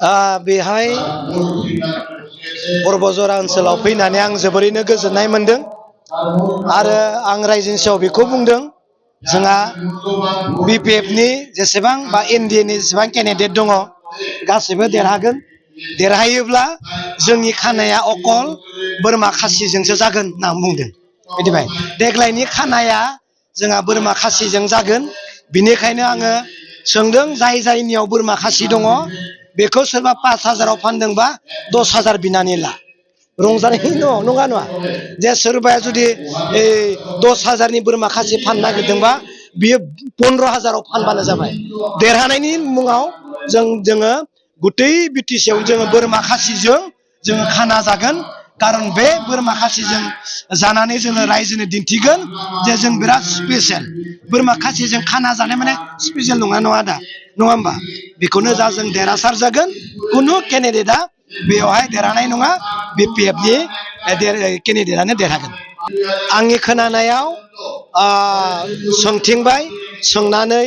बेहाय बरबजरा ओनसोलाव फैनानै आं जोबोरैनो गोजोननाय मोनदों आरो आं रायजोनि सायाव बेखौ बुंदों जोंहा बिपिएफनि जेसेबां बा एनडिएनि जेसेबां केन्डिडेट दङ गासैबो देरहागोन देरहायोब्ला जोंनि खानाया अकल बोरमा खासिजोंसो जागोन होनना बुंदों मिथिबाय देग्लायनि खानाया जोंहा बोरमा खासिजों जागोन बिनिखायनो आङो सोंदों जायनियाव बोरमा खासि दङ बेखौ सोरबा 5,000आव फानदोंबा 10,000 बिनानै ला रंजानायनि नङा नङा जे सोरबाया जुदि 10,000नि बोरमा खासि फाननो नागिरदोंबा बियो 15,000आव फानबानो जाबाय देरहानायनि मुङाव जोङो गुतै बिटिसिआव जोङो बोरमा खासिजों जोङो खाना जागोन कारन बे बोरमा खासिजों जानानै जोङो रायजोनो दिन्थिगोन जे जों बिराद स्पेसियेल बोरमा खासिजों खाना जानाय माने स्पेसियेल नङा दा नङा होमबा बेखौनो जा जों देरहासार जागोन कुनु केन्डिडेटआ बेयावहाय देरहानाय नङा बिपिएफनि केन्डिडेटआनो देरहागोन आंनि खोनानायाव सोंथिंबाय सोंनानै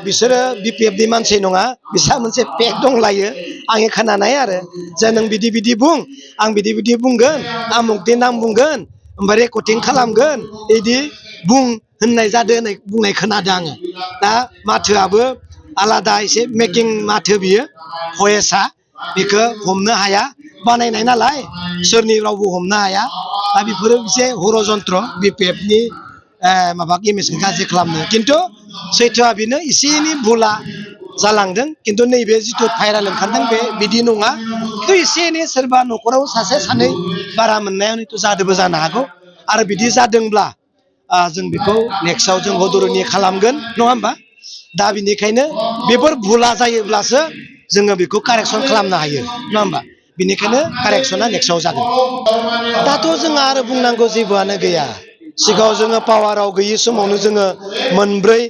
बिसोरो बिपिएफनि मानसि नङा बिसोरहा मोनसे पेक दंलायो आंनि खोनानाय आरो जे नों बिदि बुं आं बिदि बुंगोन आमुकनि नाम बुंगोन ओमफ्राय रेकर्डिं खालामगोन बिदि बुं होननाय जादों बुंनाय खोनादों आङो दा माथोआबो आलादा एसे मेकिं माथो बियो भयेसआ बेखौ हमनो हाया बानायनाय नालाय सोरनि रावबो हमनो हाया दा बेफोरो एसे हरजन्त्र बिपिएफनि माबा इमेजखौ गाज्रि खालामनो खिन्थु सैथोआ बेनो एसे एनै भुला जालांदों खिन्थु नैबे जिथु भाइराल ओंखारदों बे बिदि नङा खिन्थु एसे एनै सोरबा न'खराव सासे सानै बारा मोननायाव जादोंबो जानो हागौ आरो बिदि जादोंब्ला जों बेखौ नेक्स्टआव जों हदरनि खालामगोन नङा होमबा दा बिनिखायनो बेफोर भुला जायोब्लासो जोङो बेखौ कारेक्सन खालामनो हायो नङा होमबा बिनिखायनो कारेक्सना नेक्स्टआव जागोन दाथ' जोंहा आरो बुंनांगौ जेबोआनो गैया सिगाङाव जोङो पावाराव गैयि समावनो जोङो मोनब्रै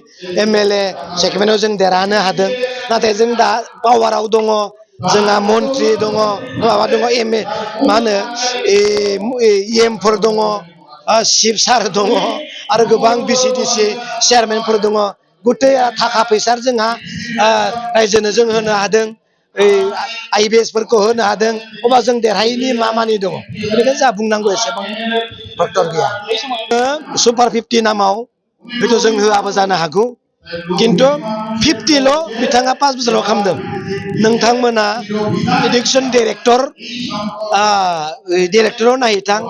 एमएलए सेगमेन्टआव जों देरहानो हादों नाथाय जों दा पावाराव दङ जोंहा मन्त्रि दङ माबा दङ मा होनो एमफोर दङ चिफ सार दङ आरो गोबां बिसिडिसि चेयारमेनफोर दङ गुतै थाखा फैसा जोंहा रायजोनो जों होनो हादों आइबिएसफोरखौ होनो हादों अब्ला जों देरहायैनि मा मानि दङ बेनिखायनो जा बुंनांगौ एसेबां डक्टर गैया सुपार 50 नामाव हयथ' जों होआबो जानो हागौ खिन्थु 50ल' बिथाङा 5 बोसोराव खालामदों नोंथांमोना इडुकेसन डिरेक्टराव नायहैथां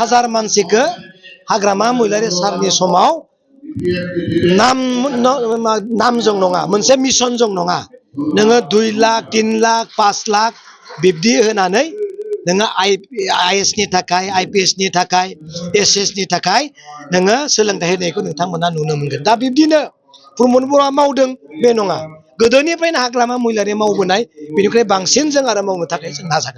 हाजार मानसिखौ हाग्रामा महिलारि सारनि समाव नामजों नङा मोनसे मिशनजों नङा नोङो 2 लाख 3 लाख 5 लाख बिब्दि होनानै नोङो आइएसनि थाखाय आइपिएसनि थाखाय एसएसनि थाखाय नोङो सोलोंथाइ होनायखौ नोंथांमोना नुनो मोनगोन दा बिब्दिनो प्रमद बर'आ मावदों बे नङा गोदोनिफ्रायनो हाग्रामा महिलारि मावबोनाय बेनिफ्राय बांसिन जों आरो मावनो थाखाय जों नाजागोन